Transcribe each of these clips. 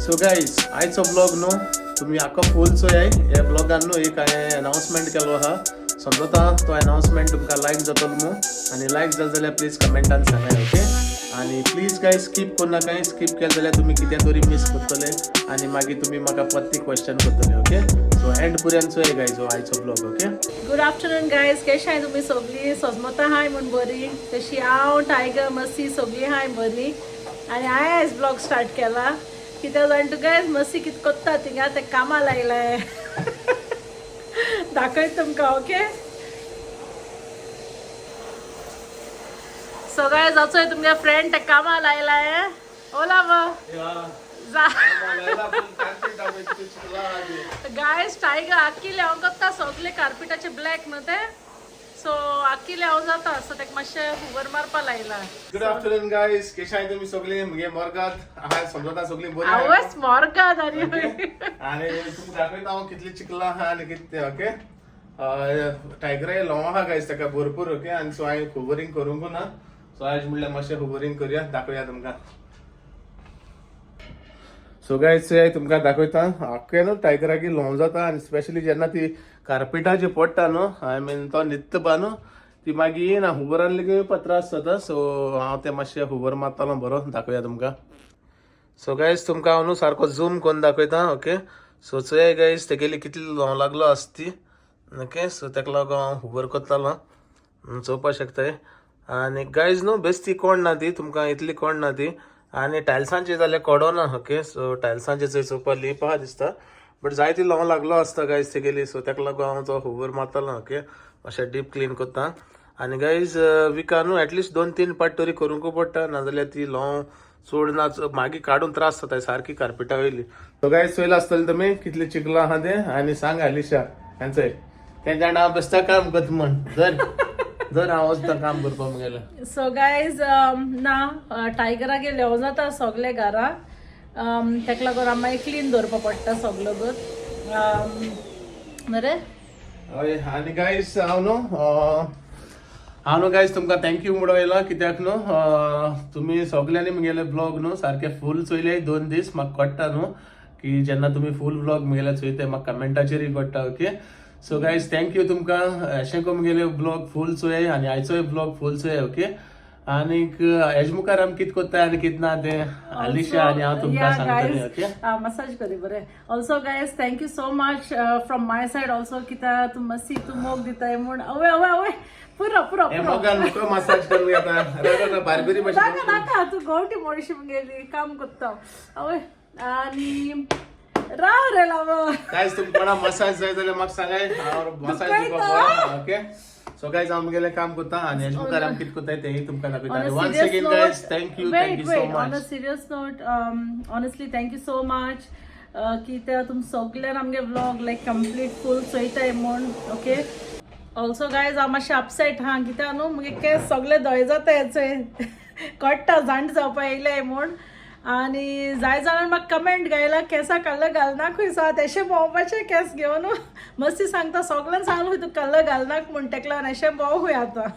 So guys, आयचो blog न्हू तुमी आख्खो फूल चोयाय. ह्या ब्लॉगान न्हू एक हांवें अनावन्समेंट केलो आहा. समजता तो अनावन्समेंट तुमकां लायक जातलो न्हू, आनी लायक जालो जाल्यार प्लीज कमेंटान सांगाय, ओके. आनी प्लीज गायज, स्कीप करनाकाय. स्कीप केलें जाल्यार तुमी कितें तरी मीस करतले आनी मागीर तुमी म्हाका परती क्वेश्चन करतले, ओके. सो एंड पर्यंत चोय गायज हो आयचो blog, okay. Good afternoon guys, केश आहाय तुमी सगळीं? सजमता हाय म्हूण बरी. तशी हांव, टायगर, मस्ती सगळीं हाय बरी. आनी हांवें आयज ब्लॉग स्टार्ट केला कित्याक जाण तूं गायज, मस्ती कितें कोत्ता थिंगा, ते कामां लायलाय, दाखयत तुमकां, ओके. सो गायज, वचोय तुमगे फ्रेंड ते कामां लायलाय. ओला जा गायज. टायगर आक्की लेवंक कोत्ता सगळे कार्पेटाचे ब्लॅक न्हू ते, सो आक्की लेवंक जाता, सो तेका मातशें हुवर मारपा लायला. गुड आफ्टरनून गायज, केश आहाय तुमी सगळीं? मुगे मोर्गात आहाय, समजता सगळीं बरी आहाय. आवयस, मोर्गाद आनी आणि तुमकां दाखयता हांव कितली चिखलां आहा आनी कितें तें, ओके. टायगराय लोंव आहा गायज ताका भरपूर, ओके. आनी सो हांवें हुवरींग करूंक ना, सो आयज म्हणल्यार मातशें हुवरींग करुया, दाखोवया तुमकां. सो गायज, चोयाय, तुमकां दाखयता, आख्खें न्हू टायगराकी लोंव जाता. आनी स्पेशली जेन्ना ती कार्पेटाचेर पडटा न्हू, I mean तो न्हिदता पा न्हू, ती मागीर येयना, हुबरान लेगीत येवपा त्रास जाता. सो हांव तें मातशें हुबर मारतालो बरो, दाखोवया तुमकां. सो गायज, तुमकां हांव न्हू सारको झूम करून दाखयता, ओके. सो चोयाय गायज, तेगेली कितली लोंव लागलो आसा ती, ओके. सो तेका लागून हांव हुबर करतालो, चोवपाक शकताय. आनी गायज न्हू बेस्ती कोण ना ती, तुमकां इतली कोण ना ती. आनी टायल्सांचे जाल्यार कोडो ना, ओके. सो टायल्सांचे चोय चोवपाक लीप आहा दिसता, बट जायती लोंव लागलो आसता गायज तेगेली. सो तेका लागून हांव तो हुबर मारतालो, ओके, मातशें डीप क्लीन करता. आनी गायज, विका न्हू एटलिस्ट 2-3 पाट तरी करूंक पडटा, नाजाल्यार ती लोंव चड ना मागीर काडून त्रास जाता सारकी कार्पेटा वयली. सो गायज, चोयला आसतलें तुमी कितली चिखलां आहा तें. आनी सांग आलिशा, हेंचय तें जाणा हांव बेस्ता काम करता म्हण. धर धर, हांव वचता काम करपाक मुगेलें. सो गायज, ना टायगरागे लेव जाता सगळे घरा, तेका लागून आमी मागीर क्लीन दवरपा पडटा सगलो घर मरे. हय, आनी गायज, हांव न्हू गायज तुमकां thank you म्हणून येयला, कित्याक न्हू तुमी सगल्यांनी मुगेले ब्लॉग न्हू सारके फूल चोयले 2 दीस. म्हाका कळटा न्हू की जेन्ना तुमी फूल ब्लॉग मुगेले चोयते, म्हाका कमेंटाचेरूय कळटा, okay. So guys, thank you तुमकां. अशें करून मुगेले ब्लॉग फूल चोय आनी आयचोय ब्लॉग फूल चोय, ओके. आनीक हेज मुखार आमी कितें करता आनी कितें ना तें आलिशा आनी हांव तुमकां सांगतलें, ओके. मसाज करी बरें. Also guys, thank you so much from my side also, कित्याक तूं मस्ती तूं मोग दिताय म्हूण. अवे अवे अवे, पुरो पुरो. हे पुरो. मोगान मुखार मसाज करून घेता बारबेरी. नाका नाका, तूं गवटी मोडशी मुगेली, काम करता. अवे, आनी राव रे लाव. गायज, तुमकां कोणा मसाज जाय जाल्यार म्हाका सांगाय, हांव मसाज दिवपाक, ओके. सो गायज, हांव मुगेलें काम करता आनी हेज मुखार आमी कितें करताय तेंय तुमकां दाखयता. आनी once again guys, thank you, thank wait you so wait, on a much. serious note, honestly, thank you so much की त्या तुम सगळ्यान आमगे व्लॉग लायक कंप्लीट फूल चोयताय म्हूण, ओके. ऑल्सो गायज, हांव मातशें अपसेट हा, कित्याक न्हू मुगे केस सगळे धंय जाता हेचे, कळटा जाण जावपा येयले म्हूण. आनी जाय जाणां म्हाका कमेंट घायला, केंसा कलर घालनाक खंय सा, तेशें भोंवपाचें केंस घेवन. मस्ती सांगता, सगळ्यान सांगलो खंय तूं कलर घालनाक म्हूण, तेका लागून अशें भोंव खंय. आतां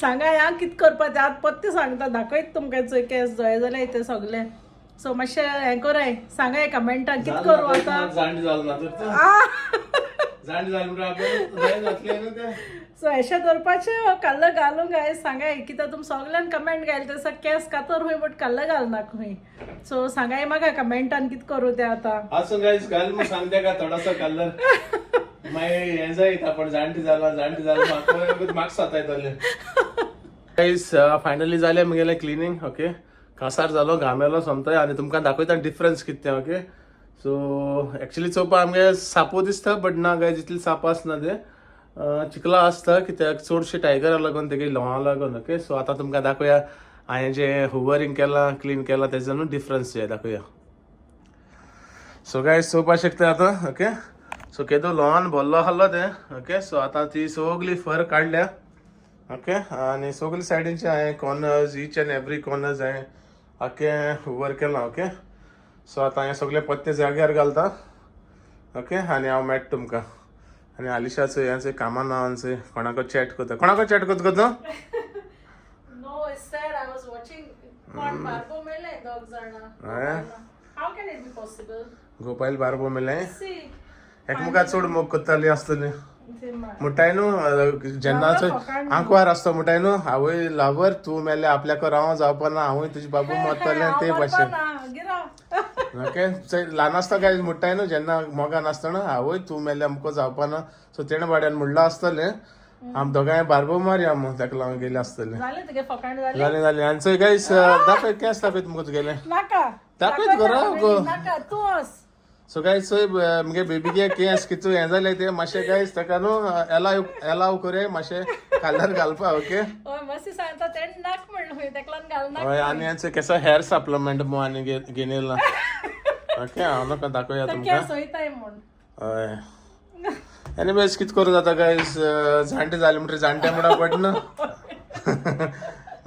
सांगा ह्या कितें करपा तें, आतां पत्ते सांगता, दाखयत तुमकां चोय केंस धंय जाल्यार ते सगळे. सो मातशें हें कराय, सांगाय कमेंटान कितें करूं आतां. जाण जाल ना तर, जाण जाल म्हणटा आपण जातलें न्हू तें. सो अशें दवरपाचें कलर घालूंक गाय, सांगाय, कित्याक तुम सगळ्यान कमेंट घायले तसो केंस कातर खंय, बट कलर घालनाक खंय. सो सांगाय म्हाका कमेंटान कितें करूं तें आतां. आसूं गायज, घाल मग सांगते का थोडासा कलर, मागीर हें जायत आपण जाणटे जाला, जाणटे जाला, म्हाका म्हाका सतायतले. गायज, फायनली जालें मुगेलें क्लिनींग, ओके. कासार जालो, घामेलो सोमतोय. आनी तुमकां दाखयता डिफरन्स कितें तें, ओके. सो एक्चुली चोवपा आमगे सापो दिसता, बट ना गायज, इतली साप आसना तें, चिखला आसता, कित्याक चडशे टायगरा लागून, तेगे लोंवा लागून, ओके. सो आतां तुमकां दाखोवया, हांवें जें हुवरींग केलां, क्लीन केलां, तेजो न्हू डिफरन्स जे दाखोवया. सो गायज, चोवपाक शकता आतां, ओके. सो केदो लोवान भरलो आहलो तें, ओके. सो आतां ती सगली फर काडल्या, ओके. आनी सगली सायडीनचे हांवें corners, each and every corners हांवें आख्खें हुवर केलां, ओके. सो आतां हें सगळे पत्ते जाग्यार घालता, ओके. आनी हांव मेळटा तुमकां. आनी आलिशाचो हें कामां ना, कोणाको चॅट करता, कोणाको चॅट करता करता. No, it's sad. I was watching कोण बारबो मेले दोग जाणां. हय? हांव can it be possible? Gopal बारबो मेले सी. एकमुखा चड मोग करताली आसतली म्हणटाय न्हू जेन्ना आंकवार आसता म्हणटाय न्हू हांवूय लावर तूं मेले आपल्याक हांव जावपा ना, हांवूय तुजे बाबू मरतलें ते भाशेन. ओके, ल्हान आसता काय म्हणटाय न्हू जेन्ना मोगान आसतना हांवूय तूं मेले आमकां जावपा ना, सो तेणें भाड्यान म्हणलां आसतलें आम दोगांय बारबो मारया म्हूण ताका लागून गेले आसतले. जालें तुगे फकांड जालें. जालें जालें. आनी चोय गायस, दाखय केंस दाखय तुमकां तुगेलें. नाका. दाखयत गो गो. नाका, तूं वच. सो गायस चोय मुगे बेबीगे केंस कितू हें जालें तें मातशें गायस ताका न्हू एलाव एलाव करया मातशें खाल्ल्यार घालपा. ओके. हय, मातशें सांगता तेणें नाक म्हणलें खंय ताका लागून घालना. हय, आनी हेंचो केसो हेअर सप्लिमेंट मू आनी घेवन येयला. ओके, हांव नाका दाखोवया तुमकां. केंस वयताय म्हूण. हय, एनीवेज कित करूं जाता गायस, जाणटे जाले म्हणटकीर जाणटे म्हणा पडना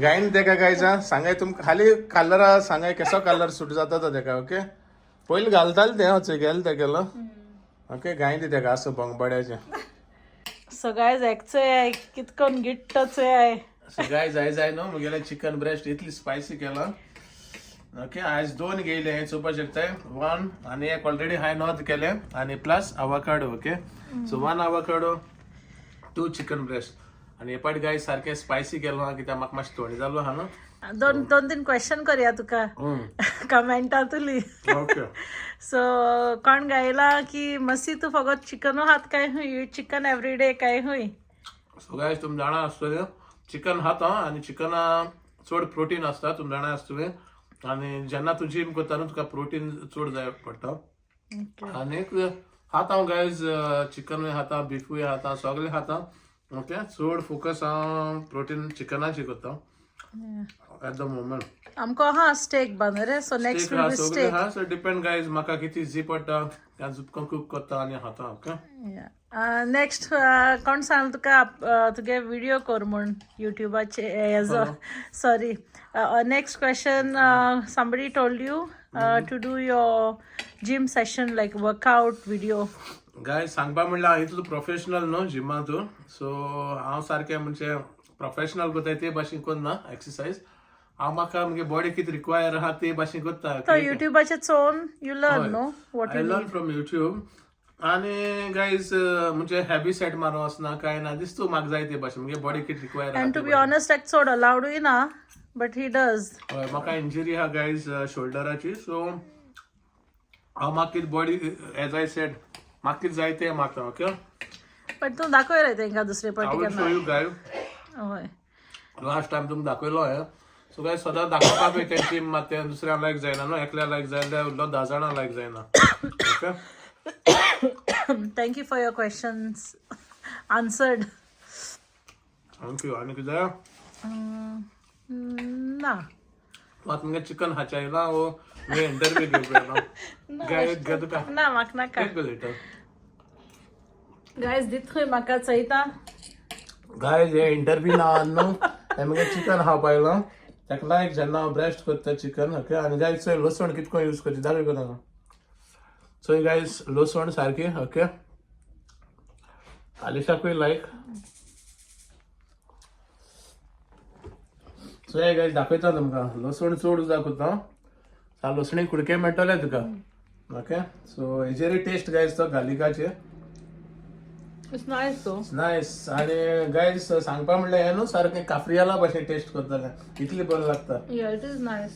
गायन तेका गायज. सांगाय तुमकां खाली कलर सांगाय केसो कलर सूट जाता तो तेका. ओके, पयलीं घालतालें तें हांव गेलें तेगेलो. ओके, गायन दी तेका आसूं बोंगबाड्याचें. सो गायज एकचोय कितकोन गिट्टचोय. सो गायज आयज जाय न्हू मुगेलें चिकन ब्रेस्ट इतली स्पायसी केलां. ओके, आयज दोन घेयले हें चोवपाक शकताय, वन आनी एक ऑलरेडी हांवें नोंद केलें आनी plus avocado. Okay, so one avocado, two chicken breast आनी हे पाट गायज सारकें स्पायसी केलो आहा कित्याक म्हाका मातशें थोडी जालो आहा न्हू. दोन दोन तीन क्वेश्चन करया तुका कमेंटांतुली. ओके. सो कोण गायला की मसी तूं फकत चिकनू खात काय हुंय, चिकन एवरीडे काय हुंय? सो गायज तुमी जाणा आसतलें चिकन खाता आनी चिकना चड प्रोटीन आसता, तुमी जाणा आसतलें. आनी जेन्ना तूं जीम करता न्हू तुका प्रोटीन चड जाय पडटा. आनीक खाता हांव गायज, चिकनूय खाता, बिफूय खाता, सगळें खाता. ओके, चड फोकस हांव प्रोटीन चिकनाचेर करता एट the moment. आमकां आहा स्टेक बांद रे, सो नेक्स्ट will be सगळें स्टेक. आहा, सो डिपेंड गायज म्हाका कितें जी पडटा त्या जुपको कूक करता आनी खाता. ओके. नेक्स्ट कोण सांगला तुका तुगे व्हिडिओ कर म्हूण युट्यूबाचे हेजो? Sorry, next question, somebody told you to do your gym session like workout video. गाय सांगपा म्हणल्यार हांव इतलो प्रोफेशनल न्हू जिमा तूं, सो हांव सारकें म्हणजे प्रोफेशनल करताय ते भाशेन करना एक्सरसाइज. हांव म्हाका मुगे बॉडी कितें रिक्वायर आहा ते भाशेन करता. तो युट्यूबाचे चोवन you learn no what I you learn from YouTube. आनी गायज म्हणजे हेवी सेट मारून वचना काय ना, दिसतू म्हाका जाय ते भाशेन मुगे बॉडी कितें रिक्वायर आहा एंड टू ते बी ऑनेस्ट एक चड अलावडूय ना, बट he does. हय, म्हाका इंजरी आहा गायज शोल्डराची, सो हांव म्हाका कितें बॉडी एज I said म्हाका कितें जाय तें मारता. ओके. पण तूं दाखय रे तेंकां दुसरे I पाटी will केन्ना. Show you guys. हय. लास्ट टायम तुमकां दाखयलो हांवें. सो गायज सदां दाखोवपाक वयता जिम मात तें दुसऱ्या लायक जायना न्हू, एकल्या लायक जाय जाल्यार उरलो 10 जाणां लायक जायना. Okay. Thank you for your questions answered. Thank you. आनी कितें जाय? ना. तूं आतां मुगे चिकन खावचें येयला वो मुगे इंटरव्यू घेवपा येयला? गाय घे तुका. ना, म्हाका नाका. एक लेटर. गायज दीत खंय म्हाका चोयता. गायज हे इंटरव्यू ना न्हू, हें मुगे चिकन खावपा येयलां ताका लायक जेन्ना हांव ब्रेस्ट करता चिकन. ओके, आनी गायज चोय लसण कितको यूज करची दाखय कोता. चोय गायज लसण सारकी. ओके, आलिशाकूय लायक. चोय गायज दाखयता तुमकां लसण चड जाय करता, लसणी कुडके मेळटले तुका. ओके, सो हेजेर टेस्ट गायज तो गार्लिकाचे. It's nice तो. नायस. आणि गायज सांगपा म्हणल्यार हें न्हू सारकें काफ्रियाला भाशेन टेस्ट करतलें, इतली बरें लागता. Yeah, it is nice.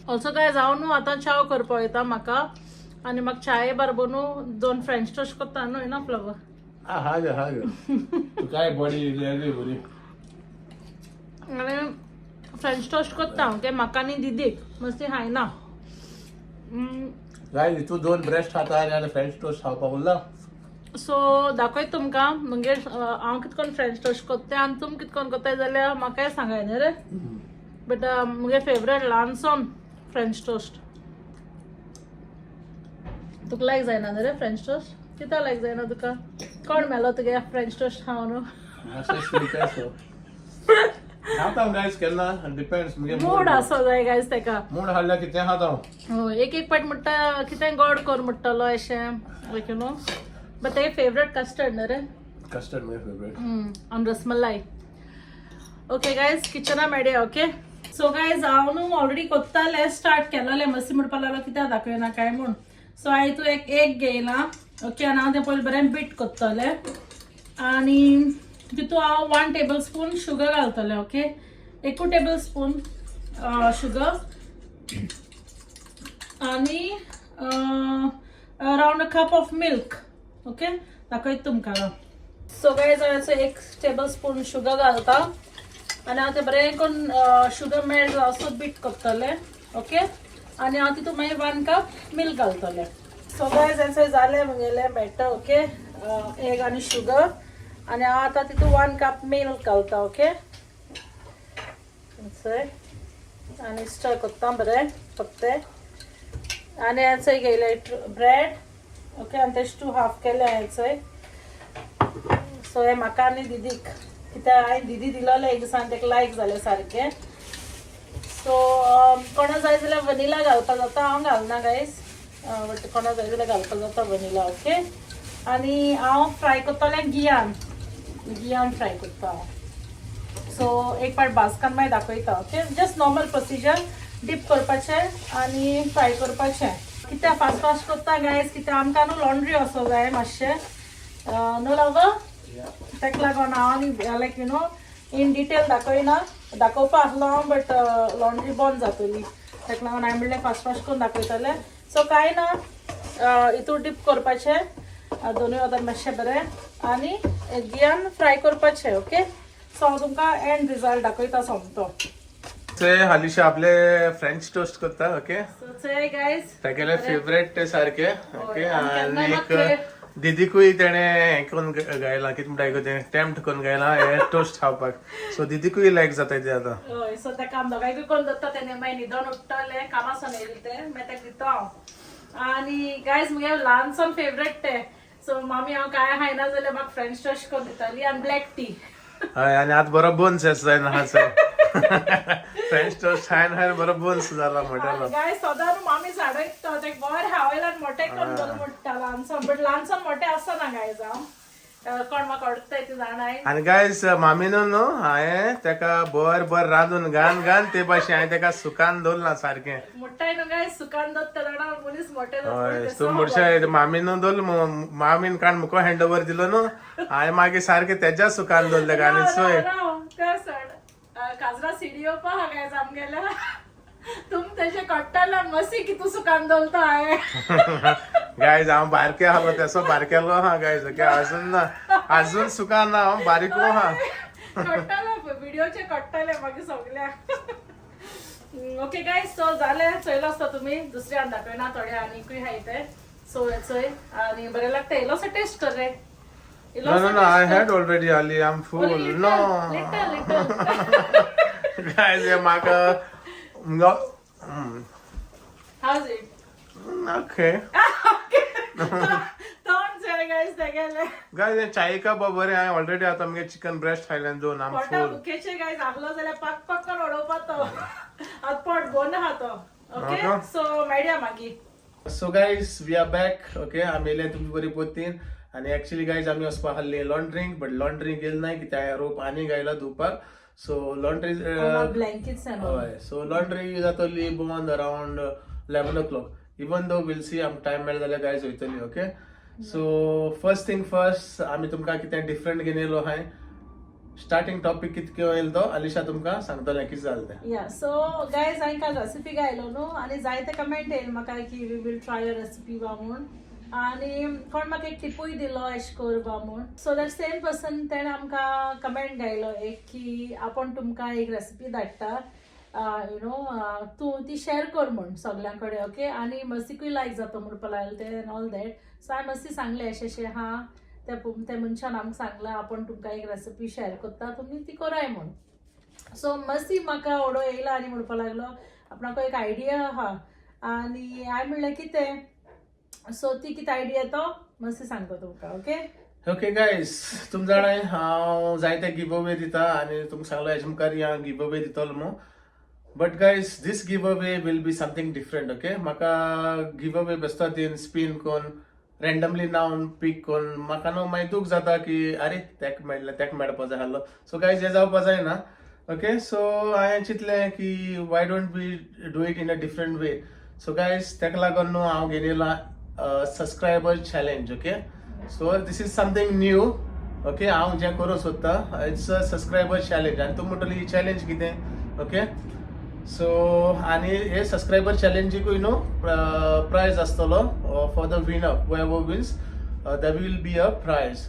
Also guys, हांव न्हू आतां च्याव करपा वयता म्हाका आनी म्हाका चाये बरोबर न्हू दोन फ्रेंच टोस्ट करता न्हू ना फ्लवर. हा हा गे हा गे, काय बॉडी बरी. आनी फ्रेंच टोस्ट करता हांव, ते म्हाका आनी दिदीक मस्ती खायना. गायज तूं दोन ब्रेस्ट खाता आनी फ्रेंच टोस्ट खावपाक उरला. सो दाखय तुमकां म्हणजे हांव कितकोन फ्रेंच टोस्ट करता आनी तुम कितकोन करताय जाल्यार म्हाकाय सांगाय न्ही रे. बट मुगे फेवरेट ल्हानसोन फ्रेंच टोस्ट. तुका लायक जायना न्ही रे फ्रेंच टोस्ट? कित्याक लायक जायना तुका? कोण मेलो तुगे फ्रेंच टोस्ट खावन? मातशें स्वीट आसो खाता हांव गायज, केन्ना डिपेंड्स मुगे. मूड आसो जाय गायज तेका. मूड हाडल्यार कितें खाता हांव. हय, एक एक पाट म्हणटा कितें गोड कर म्हणटलो अशें लायक you know, but तेगे फेवरेट कस्टर्ड न्ही रे? कस्टर्ड मुगे फेवरेट. आनी रसमलाई. ओके गायज, किचना मेळया. Okay, so सो गायज, हांव न्हू ऑलरेडी कोत्तालें, स्टार्ट केलोलें. मस्ती म्हणपाक लागलो कित्याक दाखयना काय म्हूण. सो हांवें तूं एक एग घेयला, ओके, आनी हांव तें पयलीं बरें बीट कोत्तलें आनी तितू हांव 1 टेबल स्पून शुगर घालतलें, ओके, एकू टेबल स्पून शुगर आनी around a cup of milk, okay. दाखयता तुमकां हांव. सो गायज, हांवें 1 टेबल स्पून शुगर घालता आनी हांव तें बरें करून शुगर मेल्ट जावसो बीट करतलें, ओके. आनी हांव तितून मागीर 1 कप मिल्क घालतलें. सो गायज, हें जालें म्हगेलें बॅटर, ओके, एग आनी शुगर. आनी हांव आतां तितून 1 कप मिल्क घालता, ओके. आनी स्टर करता बरें फक्त. आनी हें घेयलें ब्रेड, ओके, आनी तेजे टू हाफ केले हांवें. सो हे म्हाका आनी दिदीक, कित्याक हांवें दिदी दिलोलें एक दिसान, तेका लायक जालें सारकें. सो कोणा जाय जाल्यार वनिला घालपाक जाता. हांव घालना गायस, बट कोणा जाय जाल्यार घालपाक जाता वनिला, ओके. आनी हांव फ्राय करतलें गियान, गियान फ्राय करता हांव. सो एक पाट भाजकान मागीर दाखयता, okay. Just normal procedure, dip करपाचें आनी फ्राय करपाचें. कित्याक फास्ट फास्ट करता गायस, कित्याक आमकां न्हू लॉन्ड्री वचो जाय मातशें, न्हू लव? ताका लागून हांव आनी like in detail दाखयना. दाखोवपा आसलो हांव, बट लॉन्ड्री बंद जातली, ताका लागून हांवें म्हणलें फास्ट फास्ट करून दाखयतलें. सो कांय ना, हितून डीप करपाचें दोनूय वतान मातशें बरें आनी गियान फ्राय करपाचें, ओके. सो हांव तुमकां एंड रिजल्ट दाखयता सोमतो. ते हालींशे आपले फ्रेंच टोस्ट करता, ओके. सो चोय गायज. तागेले फेवरेट ते सारके, ओके. आनी केन्ना आनीक म्हाका दिदीकूय तेणे हें करून गायलां, कितें म्हणटा गो तें, टेम्प्ट करून गायलां हे टोस्ट खावपाक. सो दिदीकूय लायक जाता ते आतां. हय, सो ताका आम दोगांयकूय करून दवरता. तेणे मागीर न्हिदोन उठ्ठलें, कामासून येयलें तें, मागीर ताका दिता हांव. आनी गायज, मुगे ल्हानसान फेवरेट तें. सो मामी हांव कांय खायना जाल्यार म्हाका फ्रेंच टोस्ट करून दिताली आनी ब्लॅक टी. हय, आनी आतां बरो बोन्स आसा जायना हा सर, फ्रेंच टोस्ट खायन खायन बरो बोन्स जाला मोटेलो. गाय सदां मामी झाडयता तेका बरें हावयल्यान मोटें करून दवर म्हणटा ल्हानसान, बट ल्हानसान मोटें आसना गायज. हांव कोण म्हाका अडकताय ती जाणाय. आनी गायज, मामीन न्हू हांवें तेका बर बर रांदून घान घान ते भाशेन हांवें तेका सुकान दवरलां सारकें. मोठाय न्हू गाय, सुकान दवरता जाणा मनीस मोटें. हय, तूं मुडशे मामीन दवरल, मामीन काण मुको हँड ओवर दिलो न्हू, हांवें मागीर सारकें तेज्या सुकान दवरलें तेका. आनी चोय. तें सोड, काजरा सिडी येवपा हा गायज आमगेल्या. तुम तेजे कट्टाला मसी की तूं सुकान दवरता हांवें. गायज, हांव बारके आहलो तेसो बारकेलो हा गायज, ओके. अजून ना, अजून सुकान ना, हांव बारीक आहा. कट्टाले व्हिडिओचे, कट्टाले मागीर सगल्याक. ओके गायज, सो जालें, चोयलो आसता तुमी. दुसऱ्यान दाखयना, थोडे आनीकूय आहाय ते. सो चोय आनी बरें लागता. इल्लोसो टेस्ट कर रे. No, no, no, I had already, Ali. I'm full. No. Little little. Guys, हे म्हाका no. How's it? Okay. तोंड चोय गायज तेगेलें. Guys, हे चायका बरें. हांवें ऑलरेडी आतां मुगे चिकन ब्रेस्ट खायल्यान दोन. I'm पोटा full. भुकेचे गायज, आहलो जाल्यार पाक पाक करून उडोवपा तो. आतां पोट भरून आहा तो, ओके. Okay. सो मेळया मागीर. So guys, we are back, okay. आमी येयले तुमचे बरी पोतीन. आनी एक्चुअली गायज, आमी वचपा आहली लॉन्ड्रींग, बट लॉन्ड्रींग गेल ना कित्याक रोप आनी गायला धुवपाक. So laundry blankets. हय, सो लॉन्ड्री जातली बंद around 11 o'clock. Even though we'll see, आमकां टायम मेळ्ळो जाल्यार गायज वयतली, okay. So first thing first, आमी तुमकां कितें डिफरंट घेवन येयलो आहाय. स्टार्टींग टॉपीक कितके येयलो तो अलिशा तुमकां सांगतलें कितें जालें तें. या, सो गायज, हांवें काल रेसिपी गायलो न्हू, आनी जायते कमेंट येयले म्हाका की we will try your recipe बा म्हूण. आनी कोण म्हाका एक टिपूय दिलो एश कर बा म्हूण. सो that same person, तेणें आमकां कमेंट गायलो एक की आपूण तुमकां एक रेसिपी धाडटा, you know, तूं ती शेअर कर म्हूण सगल्यां कडेन, ओके. आनी मस्तीकूय लायक जाता म्हणपाक लागलें तें एन ऑल that. So हांवें मस्ती सांगलें अशें अशें हा, त्या त्या मनशान आमकां सांगलां आपूण तुमकां एक रेसिपी शेअर करता, तुमी ती कराय म्हूण. सो मस्ती म्हाका ओडो येयला आनी म्हणपाक लागलो आपणाक एक आयडिया आहा. आनी हांवें म्हणलें कितें? सो ती कितें आयडिया तो मस्ती सांगता तुमकां, ओके. ओके गायज, तुम जाणाय हांव जायते गिव अवे दिता आनी तुमकां सांगलो हेजे मुखार हांव गिव अवे दितलो म्हूण. But guys, this giveaway will be something different, okay. म्हाका गिव अवे बेश्तो दिन स्पीन करून रँडमली नांव पीक करून म्हाका न्हू मागीर दूख जाता की अरे तेका मेळ्ळें, तेका मेळपा जाय आहलो. सो गायज, हें जावपा जायना. ओके, सो हांवें चिंतलें की why don't we do it in a different way. So guys, ताका लागून न्हू हांव घेवन येयला subscriber challenge. Okay, so this is something new. Okay, हांव जें करूंक सोदता, it's a subscriber challenge. आनी तूं म्हणटली ही चॅलेंज कितें? ओके, सो आनी हे सबस्क्रायबर चॅलेंजीकूय न्हू प्रायज आसतलो for the winner. Whoever wins, there will be a prize,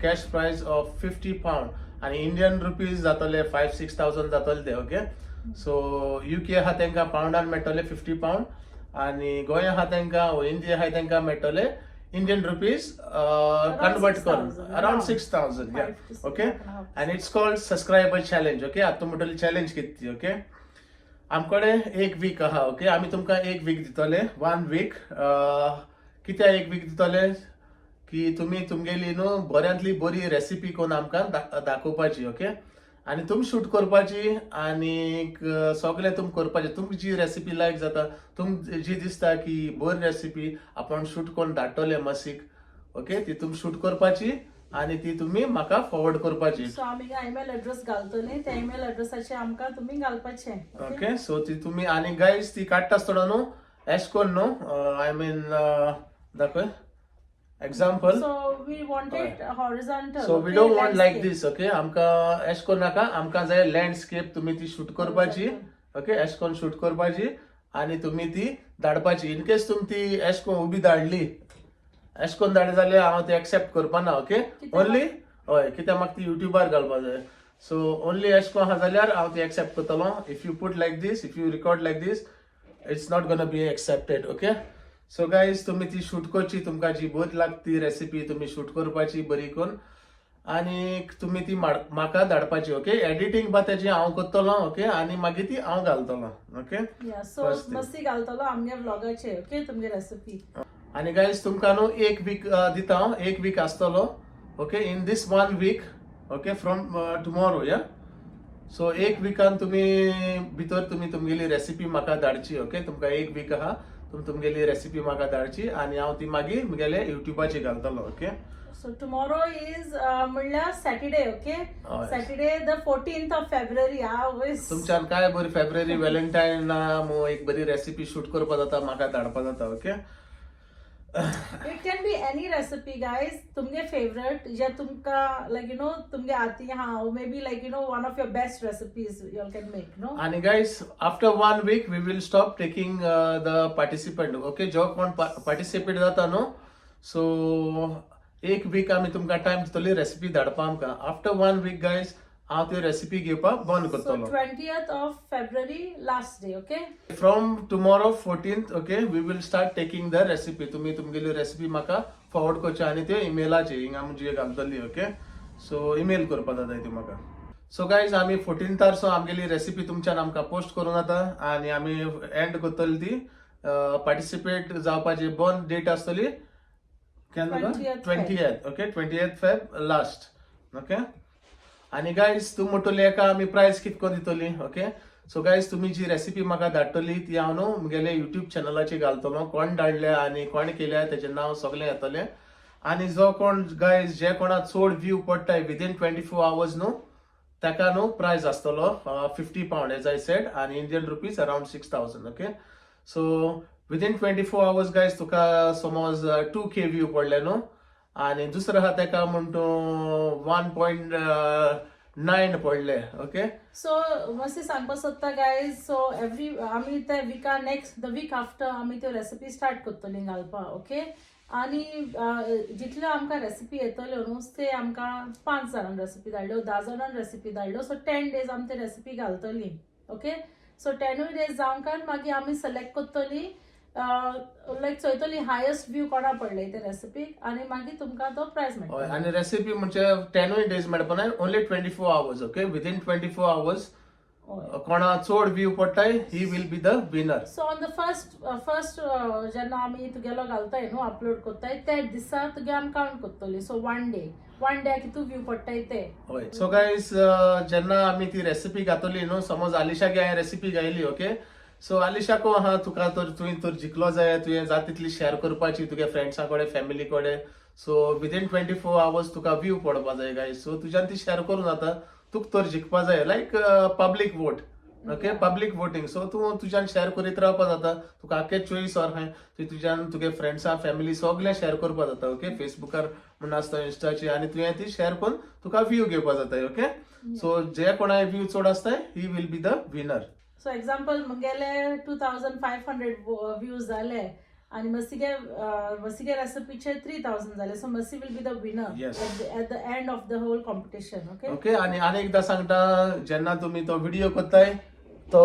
cash prize of £50 आनी इंडियन रुपीज जातले 5-6 थावजंड जातले ते. ओके, सो युके आहा तांकां पावंडान मेळटले £50 आनी गोंया आहा तांकां, इंडिया आहा तांकां मेळटले इंडियन रुपीज कन्वर्ट करून 6,000, around 6,000. Five to six okay and a half. And it's called subscriber challenge. Okay, आतां म्हणटली चॅलेंज कितें ती. ओके, आमकडे एक वीक आहा. ओके, आमी तुमकां एक वीक दितले, वन वीक. कित्याक एक वीक दितले की तुमी तुमगेली न्हू बऱ्यांतली बरी रेसिपी करून आमकां दाखोवपाची. ओके, आनी तुमी शूट करपाची आनी सगळें तुमी करपाचें. तुमकां जी रेसिपी लायक जाता, तुमकां जी दिसता की बरी रेसिपी आपूण शूट करून धाडटले मसीक, ओके, ती तुमी शूट करपाची आनी ती तुमी म्हाका फॉरवर्ड करपाची. सो आमी ईमेल एड्रेस घालतले, त्या ईमेल एड्रेसाचेर आमकां तुमी घालपाचे. ओके, सो ती तुमी आनी गायज, ती काडटा आसतना न्हू एश कोन्न न्हू, I mean, दाखय example. So we want it horizontal. So we don't want like this. Okay, आमकां एश कोन्न नाका, आमकां जाय लँडस्केप. तुमी ती शूट करपाची. ओके, एश कोन्न शूट करपाची आनी तुमी ती धाडपाची. इन केस तुमी ती एश कोन्न उबी धाडली, एश कोन्न धाडली जाल्यार हांव ती एक्सेप्ट करपाना. ओके, ओनली, हय, कित्याक म्हाका ती युट्यूबार घालपा जाय. सो ओनली एश कोन्न आहा जाल्यार हांव ती एक्सेप्ट करतलो. If you put like this, if you record like this, it's not gonna be accepted. Okay, so guys, तुमी ती शूट करची. तुमकां जी बरी लागता ती रेसिपी तुमी शूट करपाची बरी करून आनी तुमी ती म्हाका धाडपाची. ओके, एडिटींग बा तेजी हांव करतलो. ओके, आनी मागीर ती हांव घालतलो. ओके. या, सो First thing. मस्ती घालतलो आमगे व्लॉगाचेर, ओके, तुमगे रेसिपी. आनी गायज, तुमकां न्हू एक वीक दिता हांव, एक वीक आसतलो. Okay, in this one week, okay, from tomorrow, yeah. So एक विकान तुमी भितर तुमी तुमगेली रेसिपी म्हाका धाडची. ओके, तुमकां एक वीक आहा, तुमी तुमगेली रेसिपी म्हाका धाडची आनी हांव ती मागीर म्हगेले युट्यूबाचेर घालतलो. ओके. सो टुमॉरो is म्हणल्यार सॅटर्डे, ओके. हय. Saturday, the 14th of February. आवयस. तुमच्यान काय बरी फेब्रुवारी व्हॅलेंटायन एक बरी रेसिपी शूट करपा जाता, म्हाका धाडपा जाता. Okay. It can be any recipe, guys, तुमगे फेवरेट जे तुमकां लायक you know तुमगे आती हा, maybe like one of your best recipes you can make, no? आणि guys, after one week we will stop taking the participant. Okay, जो कोण participate जाता न्हू, सो एक वीक आमी तुमकां टायम दितली रेसिपी धाडपा आमकां. आफ्टर वन वीक गायज, हांव त्यो रेसिपी घेवपाक बंद सो करतलो. 20th of February last day, okay. From tomorrow, 14th, okay, we will start taking the recipe. तुमी तुमगेली रेसिपी म्हाका फॉरवर्ड करची आनी त्यो इमेलाचेर हिंगा म्हणजे घालतली. ओके, सो इमेल करपा जाता ती म्हाका. सो गायज, आमी फोर्टीन्थार सो आमगेली रेसिपी तुमच्यान आमकां पोस्ट करूं जाता आनी आमी एंड करतली ती. पार्टिसिपेट जावपाची बंद डेट आसतली केन्ना? 20th. 20th. Okay, 20th Feb last. Okay, आनी गायज, तूं म्हणटली एका आमी प्रायस कितको दितली. ओके, सो गायज, तुमी जी रेसिपी म्हाका धाडटली ती हांव न्हू म्हगेले युट्यूब चॅनलाचेर घालतलो. कोण धाडल्या आनी कोण केल्या तेजें नांव सगळें येतलें. आनी जो कोण गायज, जे कोणा चड व्यू पडटाय विदीन 24 आवर्स न्हू, ताका न्हू प्रायज आसतलो £50, as I said, आनी Indian rupees around 6,000. Okay, so within 24 hours, guys, तुका समज 2K view पडले न्हू आनी दुसरो आहा ताका म्हण तूं 1.9 पडले, ओके. सो मातशें सांगपाक सोदता गायज, सो एवरी आमी ते विका नेक्स्ट the week after आमी त्यो रेसिपी स्टार्ट करतली घालपाक, ओके. आनी जितल्यो आमकां रेसिपी येतल्यो न्हू, ते आमकां पांच जाणांक रेसिपी धाडल्यो, 10 जाणांक रेसिपी धाडल्यो, सो 10 डेज आमी ते रेसिपी घालतली. ओके, सो टेनूय डेज जावंक मागीर आमी सिलेक्ट करतली, लायक चोयतली हायस्ट व्यू कोणा पडले ते रेसिपीक आनी मागीर तुमकां तो प्रायज हय. मेळटलो. आनी रेसिपी म्हणजे टेनूय डेज मेळपा ना, only 24 hours. Okay, within 24 hours हय. कोणा चड व्यू पडटाय, he will be the winner. So on the first जेन्ना आमी तुगेलो घालताय न्हू, अपलोड करताय, त्या दिसा तुगे आमी काउंट करतली. So one day कितू व्यू पडटाय ते. हय, सो गायज, जेन्ना आमी ती रेसिपी घातली न्हू, समज आलिशाक हांवें रेसिपी घायली, ओके, सो आलिशाको आहा, तुका तर तुवें तर जिखलो जाय, तुवें जाता तितली शेअर करपाची तुगे फ्रेंड्सां कडेन, फॅमिली कडेन. So within 24 hours तुका व्यू पडपा जाय गायज. सो तुज्यान ती शेअर करूं जाता. तुका तर जिखपा जाय, like public vote, okay, public voting. So तूं तुज्यान शेअर करीत रावपा जाता. तुका आख्खे 24 वर आहाय, तुवें तुज्यान तुगे फ्रेंड्सां फॅमिली सगळें शेअर करपा जाता, ओके. फेसबुकार म्हण आसता, इन्स्टाचेर, आनी तुवें ती शेअर करून तुका व्यू घेवपा जाता, ओके. सो जे कोणाय व्यू चड आसताय, he will be the winner. So example, मुगेले 2500 views जाले आणि मसिगे रेसिपीचे 3000 जाले, so Mercy will be the winner at the end of the whole competition, okay. Okay, आणि आनी एकदा सांगता, जेन्ना तुमी तो व्हिडिओ करताय तो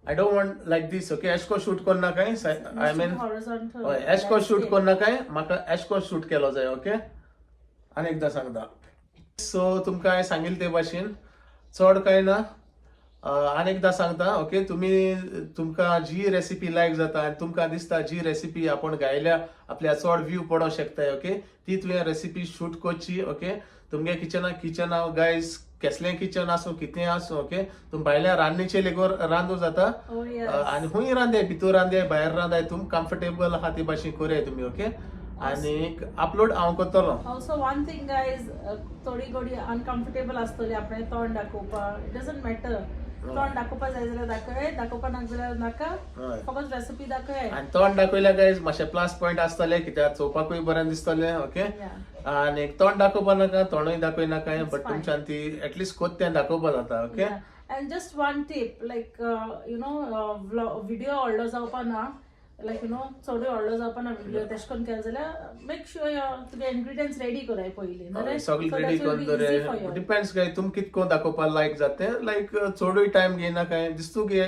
I don't want like this, okay. एशको शूट करनाकाय, I mean horizontal. हय, एशको शूट करनाकाय, म्हाका एशको शूट केलो जाय, ओके. आनी एकदां सांगता, सो तुमकां हांवें सांगिल्लें ते भाशेन चड कांय ना. आनी एकदां सांगता, ओके, तुमी तुमकां जी रेसिपी लायक जाता आनी तुमकां दिसता जी रेसिपी आपूण गायल्या आपल्या चड व्यू पडोंक शकताय, ओके, ती तुवें रेसिपी शूट करची, ओके. तुमगे किचना किचना गायज, केसलें किचन आसूं, कितेंय आसूं, ओके, तुमी भायल्या रान्नीचे लेगून रांदूं जाता. Oh yes. आनी खूंय रांदे, भितूर रांदे, भायर रांदाय, तुम कम्फर्टेबल आहा ते भाशेन करया तुमी, ओके. आनी अपलोड हांव करतलो. Also one thing guys, थोडी गोडी अनकम्फर्टेबल आसतली आपणें तोंड दाखोवपाक, it doesn't matter. तोंड दाखोवपा जाय जाल्यार दाखय, दाखोवपा नाका जाल्यार नाका. हय. फकत रेसिपी दाखय. आनी तोंड दाखयल्यार गायज मातशें प्लस पॉयंट आसतले, कित्याक चोवपाकूय बरें दिसतलें, ओके. आनी तोंड दाखोवपा नाका, तोंडूय दाखय नाका, बट fine. तुमच्यान ती एटलिस्ट कोत तें दाखोवपा जाता, okay. And just one tip, like video व्हडलो जावपा ना, लायक you know चडूय व्हडलो जावपा ना व्हिडिओ, तेश कोन केलें जाल्यार मेक शुअर तुगे इन्ग्रिडियंट्स रेडी कराय पयलीं. सगळें रेडी करून दवरे. डिपेंड्स काय तुम कितको दाखोवपा लायक जाता, लायक चडूय टायम घेयना काय दिसतू घे.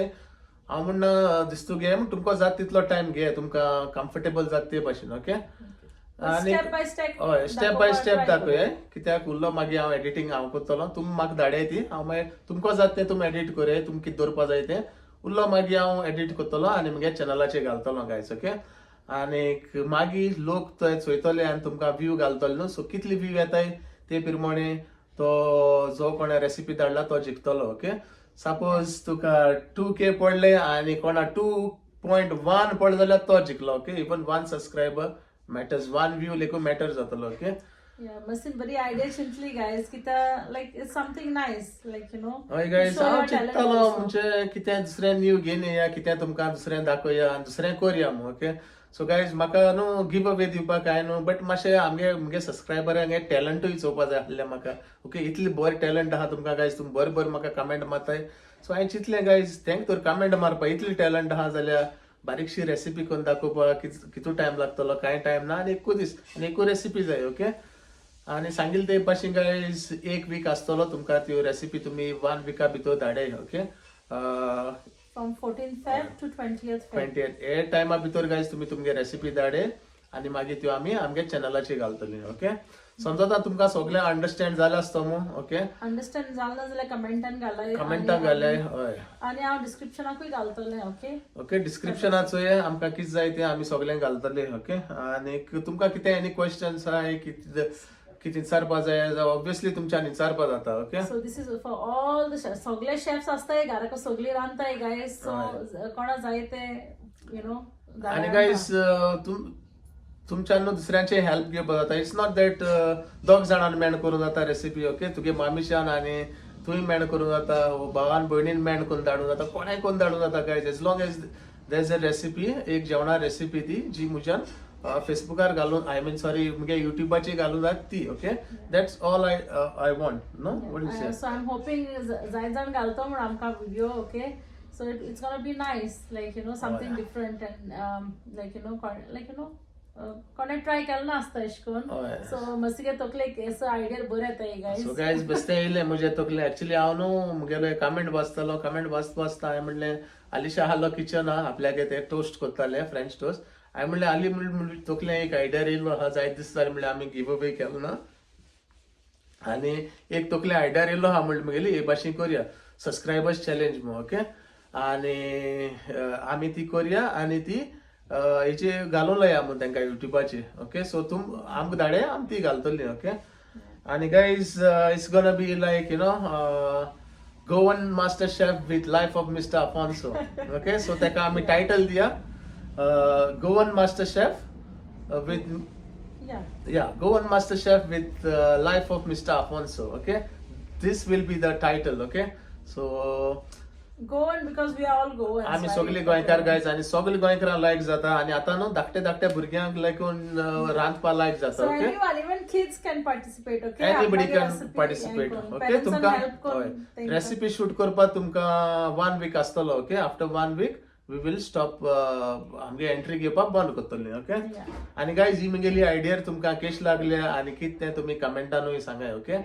हांव म्हणना दिसतू घे म्हण, तुमकां जाता तितलो टायम घे, तुमकां कम्फर्टेबल जाता ते भाशेन, ओके. आनी स्टेप बाय स्टेप. हय, स्टेप बाय स्टेप दाखोय, कित्याक उरलो मागीर हांव एडिटींग हांव करतलो. तुमी म्हाका धाडय ती, हांव मागीर तुमकां जाता तें तुमी एडिट करय, तुमकां कितें दवरपा जाय तें उरलो मागीर हांव एडिट करतलो आनी मुगे चॅनलाचेर घालतलो गायज, ओके. आनीक मागीर लोक थंय चोयतले आनी तुमकां व्यू घालतले न्हू, सो कितले व्यू येताय ते प्रमाणे तो जो कोणे रेसिपी धाडला तो जिखतलो, ओके. सपोज तुका 2K पडले आनी कोणा 2.1 पडले जाल्यार तो जिखलो, okay. Even one subscriber matters, one view लेगून मॅटर जातलो, ओके. Yeah, मसीन बरी आयडिया चिंतली गायज, कित्याक like it's something nice, like you know हय गायज, हांव चिंततालो म्हणजे कितें दुसरें न्यू घेवन येया, कितें तुमकां दुसरें दाखोवया आनी दुसरें करया म्हूण, ओके. सो गायज, म्हाका न्हू गिव अवे दिवपाक कांय न्हू, बट मातशें आमगे मुगे सबस्क्रायबरांगे टॅलंटूय चोवपा जाय आसलें म्हाका, ओके. इतली बरें टॅलंट आहा तुमकां गायज, तुमी बरें बरें म्हाका कमेंट मारताय. सो हांवें चिंतलें गायज, thank तर कमेंट मारपा इतली टॅलंट आहा जाल्यार बारीकशी रेसिपी करून दाखोवपाक कितू टायम लागतलो? कांय टायम ना आनी एकूच दीस आनी एकूच रेसिपी जाय, ओके. आनी सांगिल्लें ते भाशेन गायज, एक वीक आसतलो तुमकां त्यो रेसिपी तुमी वन विका भितर धाडय, okay. From 14 Feb to 20th Feb. 20 हे टायमा भितर गायज तुमी तुमगे रेसिपी धाडे आनी मागीर त्यो आमी आमगे चॅनलाचेर घालतली, ओके. समजता तुमकां सगळें अंडरस्टँड जालें आसतो मू, ओके. अंडरस्टँड जालें ना जाल्यार कमेंटान घालाय. कमेंटाक घाले, हय. आनी हांव डिस्क्रिप्शनाकूय घालतलें, ओके. ओके, डिस्क्रिप्शनाचोय आमकां कितें जाय तें आमी सगळें घालतले, ओके. आनीक तुमकां कितें एनी क्वेश्चन्स आहाय, कितें कितें विचारपा जाय, ऑब्वियसली तुमच्यान विचारपा जाता, okay. So this is for all the सगळे शेफ्स आसताय घराक, सगळी रांदताय गायज, सो कोणा जाय ते you know आनी गायज, तुमच्यान न्हू दुसऱ्यांचे हेल्प घेवपा जाता. It's not that दोग जाणांनी मेण करूं जाता रेसिपी, ओके. तुगे मामीच्यान आनी तुंय मेण करूं जाता, भावान भयणीन मेण करून धाडूं जाता, कोणाय करून धाडूं जाता guys, as long as there is a recipe. एक जेवणा रेसिपी ती जी म्हज्यान फेसबुकार घालून, I mean sorry, मुगे युट्यूबाचेर घालूं जाता ती, okay. That's all I want, no? What you say? So I am hoping जाय जाण घालतो म्हण आमकां video, okay. So it's gonna be nice, like something different and like कोणें ट्राय केलें ना आसता एशें करून. हय. सो मस्ती तकलेक असो आयडिया बरें येता गायज. सो गायज, बेश्टें येयलें म्हज्या तकले. एक्चुली हांव न्हू मुगेलो कमेंट वाचतालो, कमेंट वाचता वाचता हांवें म्हणलें, आलिशा आहलो किचन आहा आपल्यागे, ते टोस्ट करताले, फ्रेंच टोस्ट. हांवें म्हणलें, आली म्हणलें, तकलें एक आयडिया येयलो आहा, जायत दीस जाले म्हणलें आमी गिव अवे केलो ना. आनी एक तकले आयडिया येयलो आहा म्हणलें मुगेली, हे भाशेन करया सबस्क्रायबर्स चॅलेंज म्हूण, ओके. आनी आमी ती करया आनी ती हेचे घालून लाया म्हूण तांकां युट्यूबाचेर, ओके. सो तुम आमकां धाडे, आमी ती घालतली, ओके. आनी guys, it's gonna be like Goan Master Chef with life of Mister Afonso, okay. So ताका आमी टायटल दिया, Goan Master Chef with yeah yeah, Goan Master Chef with life of Mister Afonso, okay. This will be the title, okay? So Goan, because we are all Goan. आमी सगळे गोंयकार guys आनी सगळे गोंयकारांक लायक जाता आनी आतां न्हू धाकटे धाकटे भुरग्यांक लागून रांदपा लायक जाता. So okay. Anyone, even kids can participate, okay? Anybody आपणागे can recipe participate. हें करून, ओके. parents तुमकां help करून. रेसिपी शूट करपाक तुमकां वन वीक आसतलो, okay? After one week we will stop, आमगे एंट्री घेवपाक बंद करतली, ओके? Yeah. आनी गायज, ही म्हगेली आयडिया तुमकां केश लागल्या आनी कितें तें तुमी कमेंटानूय सांगाय, ओके?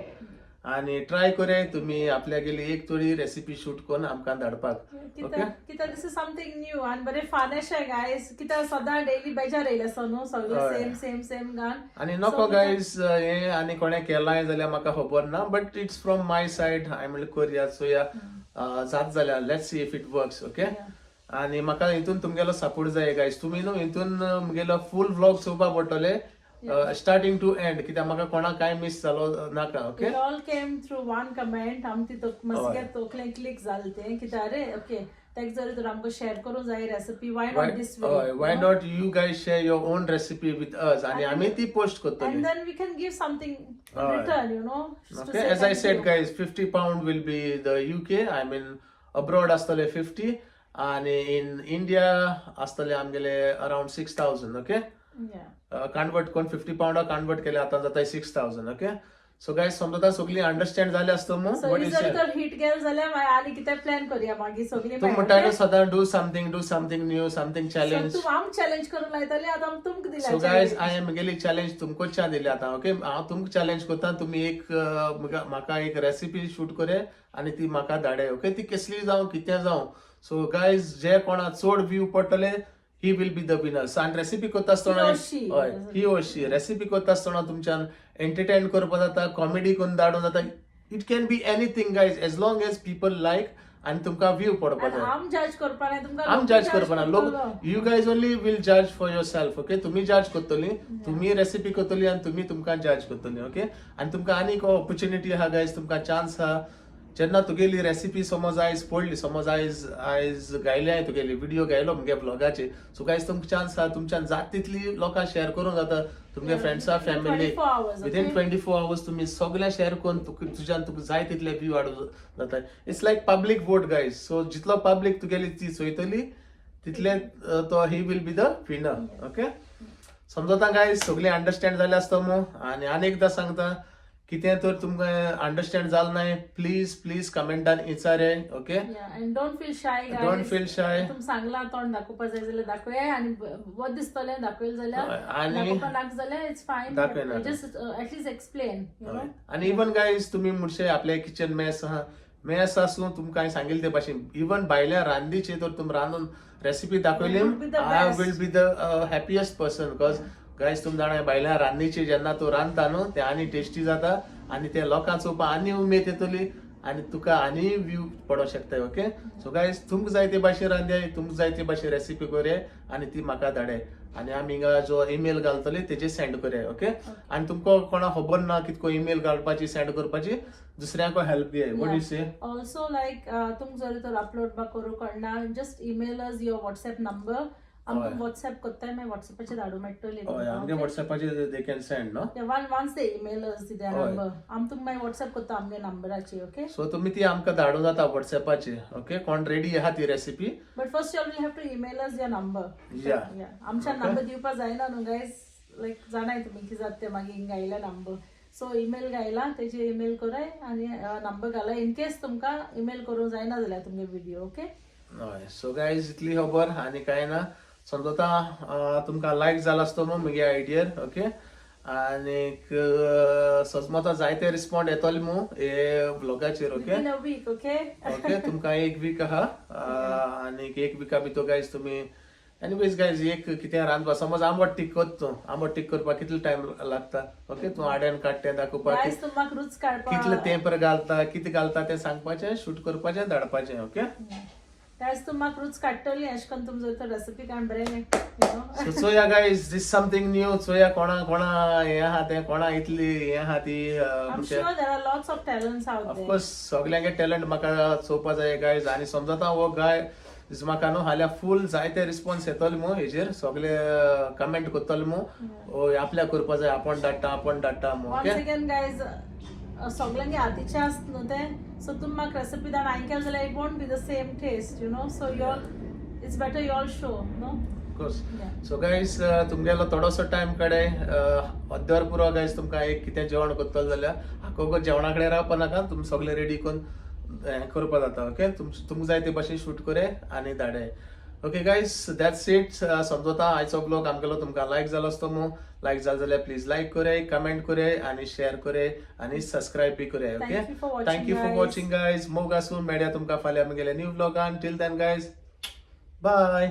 आनी ट्राय करया तुमी आपल्यागेली एक थोडी रेसिपी शूट करून आमकां धाडपाक, ओके? कित्याक this is something new आनी बरें फन अशें गायज, कित्याक सदां डेली बेजार येयले आसा न्हू सगळें सेम सेम सेम घान. आनी नको गायज, हे आनी कोणें केलांय जाल्यार म्हाका खबर ना, but it's from my side. हांवें म्हणलें करया, चोया जात जाल्यार, let's see if it works, okay? आनी म्हाका हितून तुमगेलो सपोर्ट जाय गायज. तुमी न्हू हितून म्हगेलो फूल व्लॉग चोवपा पडटले स्टार्टींग टू एंड, कित्याक म्हाका कोणाक कांय मिस जालो नाका, okay? It all came through one comment. आम ती मस्के तोकलें क्लिक जालें तें, कित्याक अरे ओके, तेका जरी तर आमकां शेअर करूंक जाय recipe, why not this way? हय, why not you guys share your own recipe with us आनी आमी ती पोस्ट करतली. And then we can give something in return. Just to Okay, say as I thank said, you. guys, £50 will be the UK. I mean, abroad आसतले 50 आणि in India आसतले आमगेले around 6,000, okay? Yeah. Convert करून 50 पावंडा convert केले आतां जाता 6,000, okay? So guys, समजता सगळी अंडरस्टँड जाले आसतो मू? So what he is जर तर हिट गेल जाल्यार मागीर आनी कितें प्लॅन करूया मागीर सगळीं. तूं म्हणटा न्हू सदां do something, do something new, something challenge. तूं आम चॅलेंज करूंक लायताली, आतां आम तुमकां दिल्या. सो गायज, हांवें म्हगेली चॅलेंज तुमकोच्यान दिली आतां, ओके? हांव तुमकां चॅलेंज करता, तुमी एक म्हाका एक रेसिपी शूट करे आनी ती म्हाका धाडे, ओके? ती कसली जावं, कितें जावं. सो गायज, जे कोणा चड व्यू पडटले, he will be the winner. आनी रेसिपी करता आसतना He or she. हय, ही ऑर she. Recipe करता आसतना तुमच्यान एंटरटेन करपाक जाता, कॉमेडी करून धाडूंक जाता. It can be anything, guys, as long as people like आनी तुमकां व्यू पडपाक जाय. आम जज करपा नाय तुमकां. आम लोक जज करपाना लोक. करतलो. You guys only will judge for yourself, okay? तुमी जज करतली, तुमी रेसिपी करतली आनी तुमी तुमकां जज करतली, ओके? आनी तुमकां आनीक ऑपॉर्च्युनिटी आहा गायज, तुमकां चान्स आहा. जेन्ना तुगेली रेसिपी समज आयज पडली, समज आयज आयज गायले हांवें तुगेली व्हिडिओ गायलो मुगे व्लॉगाचेर, सो गायज, तुमकां चान्स आहा, तुमच्यान जात तितली लोकांक शेअर करूंक जाता, तुमगे फ्रेंड्सा, family. 24 hours, within okay? 24 hours तुमी सगळें शेअर करून तुका तुज्यान तुका जाय तितले व्यू हाडूंक जाता. It's like public vote, guys. So जितलो पब्लीक तुगेली ती चोयतली तितले तो he will be the winner, okay? समजता गायज? सगळें अंडरस्टँड जालें आसता मू? आनी आनी एकदां सांगता, कितें तर तुमकां अंडरस्टँड जालें ना, प्लीज प्लीज कमेंटान विचारे, okay? Yeah, and don't feel shy, guys. Don't feel shy. तुम सांगला तोंड दाखोवपा जाय जाल्यार दाखोवया आनी वत दिसतलें दाखयलें जाल्यार. आनी दाखोवपा नाका जाल्यार it's fine. दाखय नाका. Just at least explain. आनी इवन गायज, तुमी मुडशे आपले किचन मेस आहा, मेस आसूं, तुमकां हांवें सांगिल्लें ते भाशेन, इवन भायल्या रांदीचे तर तुमी रांदून रेसिपी दाखयली, Would be the I best. Will be the happiest person, because guys, तुमी जाणा, भायल्या रांदीचे जेन्ना तूं रांदता न्हू, ते आनी टेस्टी जाता आनी ते लोकांक चोवपाक आनी उमेद येतली आनी तुका आनी व्यू पडोंक शकता, ओके? सो गायज, तुमकां जाय ते भाशेन रांदयाय, तुमकां जाय ते भाशेन रेसिपी करया आनी ती म्हाका धाडे आनी आमी हिंगा जो ईमेल घालतले तेजेर सेंड करया, ओके? आनी तुमकां कोणाक खबर ना कितको ईमेल घालपाची, सेंड करपाची, दुसऱ्यांक help घेय. What you say? Also like तुमकां जर तर अपलोड बा करूंक कळना, just email us your WhatsApp number. आमकां हय. व्हॉट्सएप करताय, मागीर व्हॉट्सएपाचेर धाडूंक मेळटली. हय, आमगे व्हॉट्सएपाचेर they can send न्हू. One once they email us their हय. नंबर, आम तुमकां मागीर व्हॉट्सएप करता आमगे नंबराचेर, ओके? सो तुमी ती आमकां धाडूं जाता व्हॉट्सएपाचेर, ओके? कोण रेडी आहा ती recipe. But first you will have to email us your number. Yeah. आमच्या नंबर दिवपा जायना न्हू गायज, लायक जाणाय तुमी कितें जाता तें मागीर हिंगा आयल्या नंबर. सो ईमेल घायला तेजे ईमेल कराय आनी नंबर घाला, इन केस तुमकां ईमेल करूंक जायना जाल्यार तुमगे व्हिडिओ, ओके? हय, सो गायज, इतली खबर आनी कांय ना. समजता तुमकां लायक जाला आसतो मग म्हगे आयडियर, ओके? आनीक सजमता जायते रिस्पॉन्ड येतले मू हे व्लॉगाचेर, okay? Within a week, okay? Okay, तुमकां एक वीक आहा आनीक एक विका भितर गायज तुमी, एनिवेज गायज, एक कितें रांदपा, समज आंबट तीख करता तूं, आंबट तीख करपाक कितलो टायम लागता, ओके? तूं आड्यान काडटा तें दाखोवपाक. गायज, तुमकां रूच काडपा कितले तेंपर घालता, कितें घालता तें सांगपाचें, शूट करपाचें, धाडपाचें, ओके? गायज, तुमकां रूच काडटली अशें करून तुमचो तर रेसिपी कांय बरें you know. सो चोया गायज, this something new. चोया कोणा कोणा हें आहा तें, कोणा इतली हें आहा ती I'm sure there are lots of talents out there. Of course, सगल्यांगे talent म्हाका चोवपा जाय गायज. आनी समजता हो गाय म्हाका न्हू हाल्यां फूल जायते रिस्पॉन्स येतले मू हेजेर, सगळे कमेंट करतले मू, ओ आपल्याक करपा जाय, आपूण धाडटा, आपूण धाडटा मू. Once okay. again, guys, सगल्यांगे हातीचें आसता न्हू तें, सो तुमी म्हाका रेसिपी धाड हांवें केलें जाल्यार it won't be the same taste. So y'all, it's better y'all show, no? Course. So guys, तुमगेलो थोडोसो टायम कडे अर्द्यावर पुरो गायज. तुमकां एक कितें जेवण करतलो जाल्यार आखो जेवणा कडेन रावपा नाका, तुमी सगळें रेडी करून हें करपा जाता. ओके, तुमकां जाय ते भाशेन शूट करे आनी Dhade. Okay guys, that's it. समजता आयचो ब्लॉग आमगेलो तुमकां लायक जालो आसतो मू. लायक जालो जाल्यार प्लीज लायक करे, कमेंट करे आनी शेअर करे आनी सबस्क्रायब बी करे. Okay. Thank you for watching, thank you for guys. Watching guys. मोग आसूं. मेळया तुमकां फाल्यां आमगेले new ब्लॉगान. Till then guys, bye.